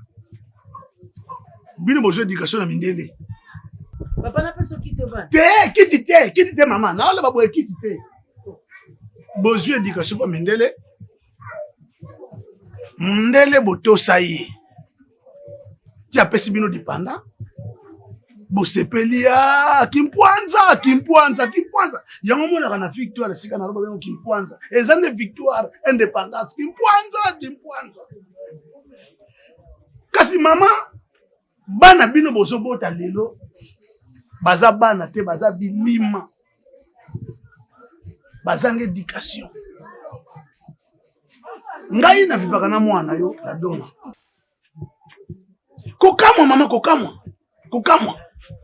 bino bozwa éducation na mindele papa napesa kiti obana te kiti te kiti te mama naoloba boye kiti te bozwi éducation mpo mindele mundele botosa ye ti apesi bino lipanda bosepeli ya kimpwanza kimpwanza kimpwanza yango omonaka na victoire esika na loba bengo kimpwanza eza nde victoire indépendance kimpwanza kimpwanza kasi mama bana bino bozobota lelo baza bana te baza bilima bazanga education ngai na vivaka na mwana yo la dona kokamwa mama kokamwa kokamwa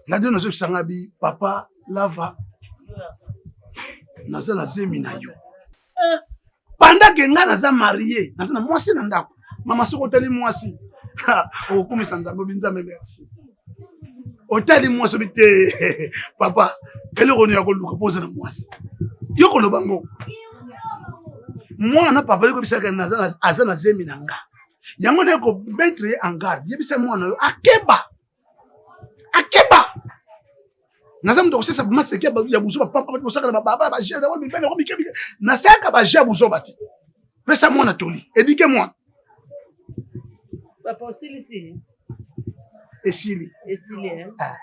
la dona azobisa ngai bi papa lava naza na zemi na yo pendant ke ngai naza marie naza na mwasi na ndako mama soki otali mwasi okokumisa nzambe obi nzambe merci otali mwasi obi te papa eloko nini ya koluka mpo oza na mwasi yo koloba ngo mwana papa yokoyebisaka aza na zemi na nga yango naye komettre ye en garde yebisa mwana yo akeba akeba naza moto akosesa maseki ya buzoba papa bosaka na bababa baje yango mibali yango mike mike nasalaka baje ya buzoba te pesa mwana toli edike mwana papa osilisi. Esili. Esili eh? Ah.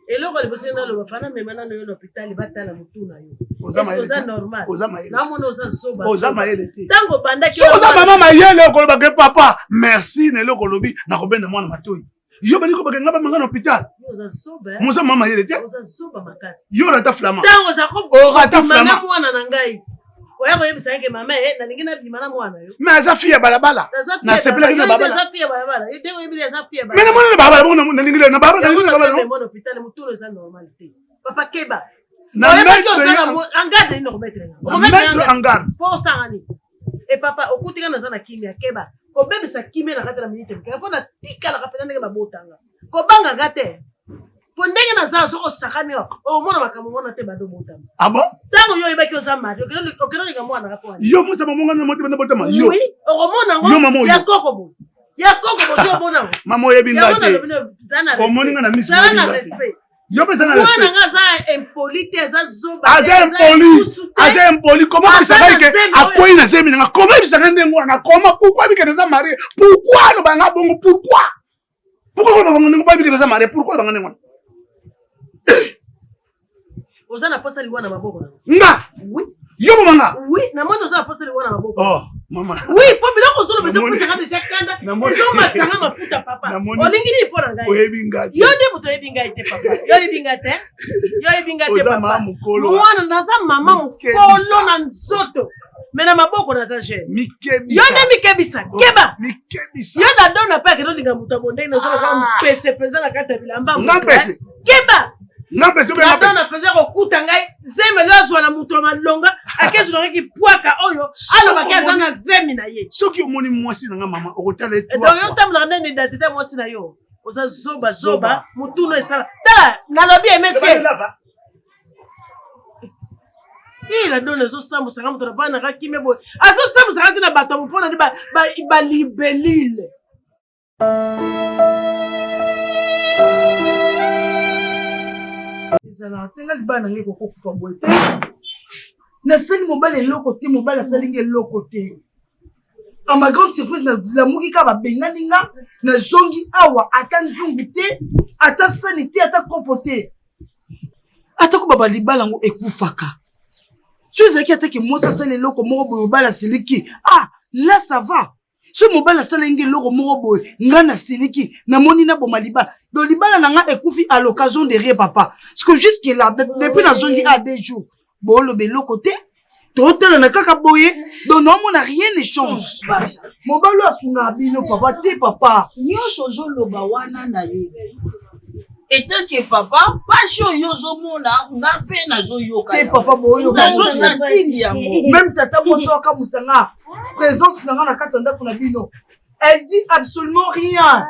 Eloko liboso naloba fana mema nano yo na hôpital batala motu na yo. Oza normal. Oza mayele. Namona oza zoba. Oza mayele te. Tango obandaki. Soki oza mama mayele okoloba ke papa merci na eloko olobi nakobenda mwana matoyi. Yo bani kobaka nga bamanga na hôpital. Moza mama mayele te. Oza zoba makasi. Yo orata flama. Tango oza ko orata flama. Mwana na ngai. Oya koyebisa ye ke mama eh nalingi nabima na mwana yo. Mais aza fille ya balabala. Nasepelaki na balabala. Aza fille ya balabala. Yo ndenge oyebi aza fille ya balabala. Mais namoni na balabala bongo nalingi na balabala nalingi na balabala. Mwana hôpital mutolo eza normal te. Papa keba. Na mettre en garde nini okomettre nga. Mettre en garde. Po osanga nini? E papa okuti nga naza na kimia keba. Kobebisa kimia na kati na minute mike mpo natikalaka mpenza ndenge babotanga. Kobanga nga te. Po ndenge naza soki osakani omona makambo mona te bando botama. Ah bon? Tango yo oyebaki oza mari okende olinga mwana nga po Yo mosa mama nga na motema na botama yo. Oui, okomona ngo ya koko bo. Ya koko bo so omona ngo. Mama oyebi nga te. Omoni nga na miso. Zala na respect. Yo mpe na respect. Mwana nga aza impoli te, aza zoba. Aza impoli. Aza impoli. Comment bisa ngai ke akwei na zemi na nga? Comment bisa ngai ndenge wana? Comment pourquoi bike naza marié? Pourquoi aloba nga bongo? Pourquoi? Pourquoi aloba nga ndenge bike naza marié? Pourquoi aloba nga ndenge wana? Oza na posa liwa na maboko na nga? Oui. Yo mama nga? Oui, namoni oza na posa liwa na maboko. Oh, mama. Oui, po biloko ozoloba ezopesaka deja kanda, ezomatisa mafuta papa. Olingi nini mpo na ngai? Oyebi ngai te. Yo nde moto oyebi ngai te papa. Yo oyebi ngai te? Yo oyebi ngai te papa. Mama mokolo. Mwana naza mama mokolo na nzoto. Mais na maboko naza jeune. Mikebisa. Yo nde mikebisa. Keba. Mikebisa. Yo na dona pe akende olinga moto ya bondenge naza lokola mpese mpenza na kati ya bilamba. Nga mpese. Keba. Nga mpese obe nga mpese. Na mpenza kokuta ngai zemeli azwa na moto ya malonga akezwa ngai kipwaka oyo alobaki aza na zemi na ye. Soki omoni mwasi na nga mama okotala ye trois fois. Donc yo otambolaka nde na identité ya mwasi na yo. Oza zoba zoba mutuna esala. Tala nalobi emesie. Eh, la dona azosambwisa nga moto na bana ka kimia boye azosambwisa nga te na bato ya mopona nde balibelile Ezalaka te nga libala na ngai ekoki kokufa boye te. Nasali mobali eloko te, mobali asali nga eloko te. À ma grande surprise, nalamuki kaka babengani nga, nazongi awa ata nzungu te, ata sani te, ata kopo te. Ata ko baba libala yango ekufaka. Soki ezalaki ata ke mwasi asali eloko moko boye mobali asiliki, ah là ça va. Soki mobali asalaki nga eloko moko boye, nga nasiliki, namoni naboma libala. Donc libala na nga ekufi à l'occasion de rien papa. Parce que jusque là, depuis nazongi a deux jours, boloba eloko te. totalana kaka boye donc naomona rien ne change. Mobali oyo asungaka bino papa te papa. Nyonso ozoloba wana nayebi. Etant que papa, pasi oyo ozomona nga mpe nazoyoka. Te papa boyoka. Nazosentir yango. Même tata mwasi oyo akamwisa nga présence na nga na kati ya ndako na bino. Elle dit absolument rien.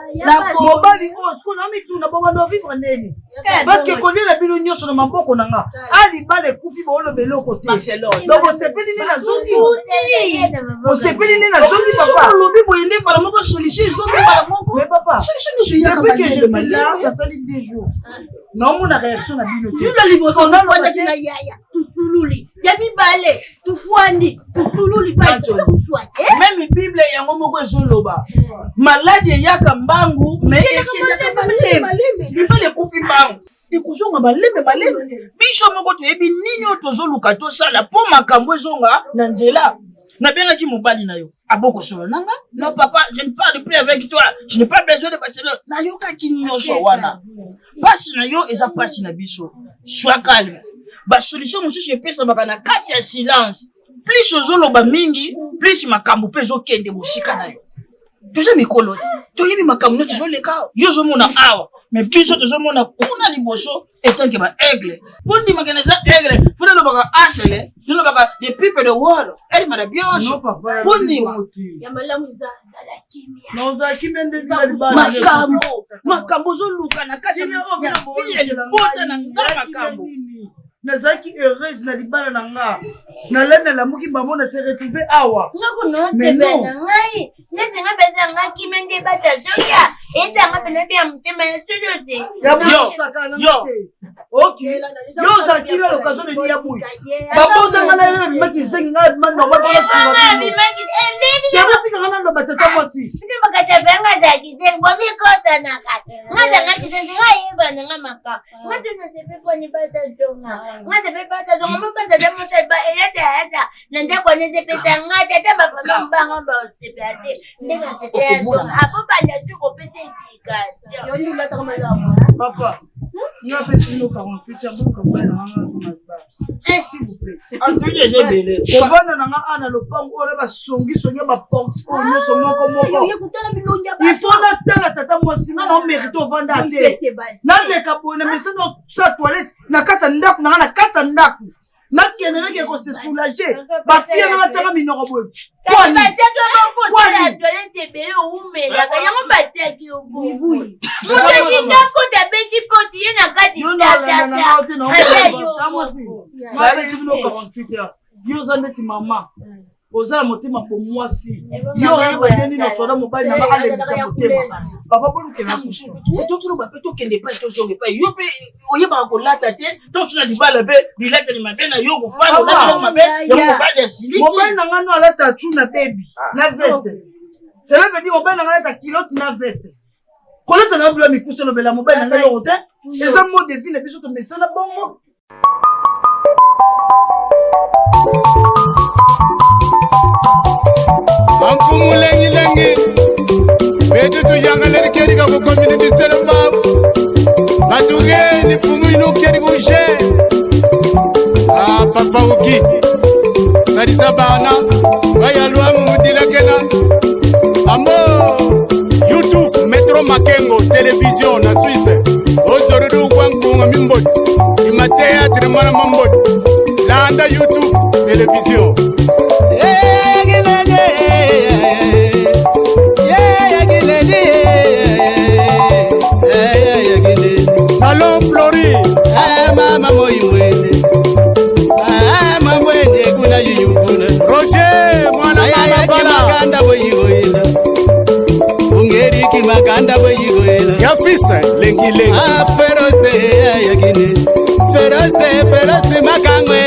Mobali oyo sikoyo na mituna bobanda ovivre ndeni parce que kolia na bino nyonso na maboko na nga a libala ekufi booloba eloko te donc bosepeli nde nazongi bosepeli nde nazongi papa olobi boye nde mbala moko solution ezongi mbala moko mais papa solution nyonso eyaka depuis que je suis là nasali deux jours naomona réaction na bino te jour ya liboso nafandaki na yaya tusululi ya mibale tufwandi tusululi meme bible yango moko ezoloba maladi eyaka mbangu me ekendaka malembe libala ekufi mbangu ekozonga malembe malembe biso moko toyebi nini oyo tozoluka tosala mpo makambo ezonga na nzela nabengaki mobali na yo abokosolo na nga non papa je ne parle plus avec toi je n'ai pas besoin de bachelor nayokaki nyonso wana mpasi na yo eza mpasi na biso sois calme basolution mosusu epesamaka na kati ya silence plus ozoloba mingi plus makambo mpe ezokende mosika na yo toza mikolo te toyebi makambo nyonso ezoleka yo ozomona awa me biso tozomona kuna liboso etanke ba aigle mpo ndimaka na eza aigle fo nalobaka asele nalobaka the people the world elimana bionso mpo ndima makambo makambo ozoluka na kati ya fille ya libota na nga makambo nazalaki heureuse na libala na nga nalali nalamuki bango na se retrouve awa mais non ngai neti nga mpenza nga kimia nde bata sokia etanga mpena mpe ya motema ya solo te yo ok yo ozala kimia l'occasion de ya boye babotanga na yo abimaki zengi ngai abima normal mpona sunga bino. Yango tika nga naloba tata mwasi. nga azalaki te bomikotanaka nga azalaki te nga ayeba na nga makambo nga te nasepe poni bata tonga nga sepe bata tonga mobata te mota ba elata yata na ndako wana ezepesa nga te ata bafami mbanga basepela te nde nasepe ya tonga abobanda tu kopesa education papa nga apesi bino 48 ya boluka mobali na nga azonga libala s'il vous plaît kovanda na nga ana lopango oyo na basongisongi ya baporte oyo nyonso moko moko il faut natala tata mwasi nga na omérite ovanda te naleka boye na mesana sa toilette na kati ya ndako na nga na kati ya ndako nakende nake ko se soulager bafie na batiaka minoko boye Kasi batiaki yo bongo otala ya toilette ebele owumelaka yango batiaki yo bongo moto alinga kota abeti poti ye na kati tatataapesi bino 48 heures yo oza ndeti mama oza na motema po mwasi yo oyeba nde nini oswala mobali na nga alembisa motema papa bolukela susu tokoloba mpe tokende epai tozonga epai yo mpe oyebaka kolata te tosu na libala mpe bilateli mabe na yo kofanda olateli mabe yango mobali asiliki mobali na nga no alata cu na bebi na veste cela veut dire mobali na nga alata kiloti na veste kolata na bilo mikuse olobela mobali na nga eloko te eza mode de vie na biso tomesana bongo Bamfumu lengi lengi betu tuyangaleri keri ka ku community Selembao batugeni mfumu inu keri kushe ah papa uki salisa bana bayalwamu mudilakena ambo youtube metro makengo television na suisse ozorudu gwankunga mimbodi imateatre mwana mambodi landa youtube television Salon Flori mama moi mwene mama mwene kuna yuyuvuna Roger mwana mama kimakanda boyigoyela ungeri kimakanda boyigoyela ya fils lengi lengi ah feroze yakine feroze feroze makangwe.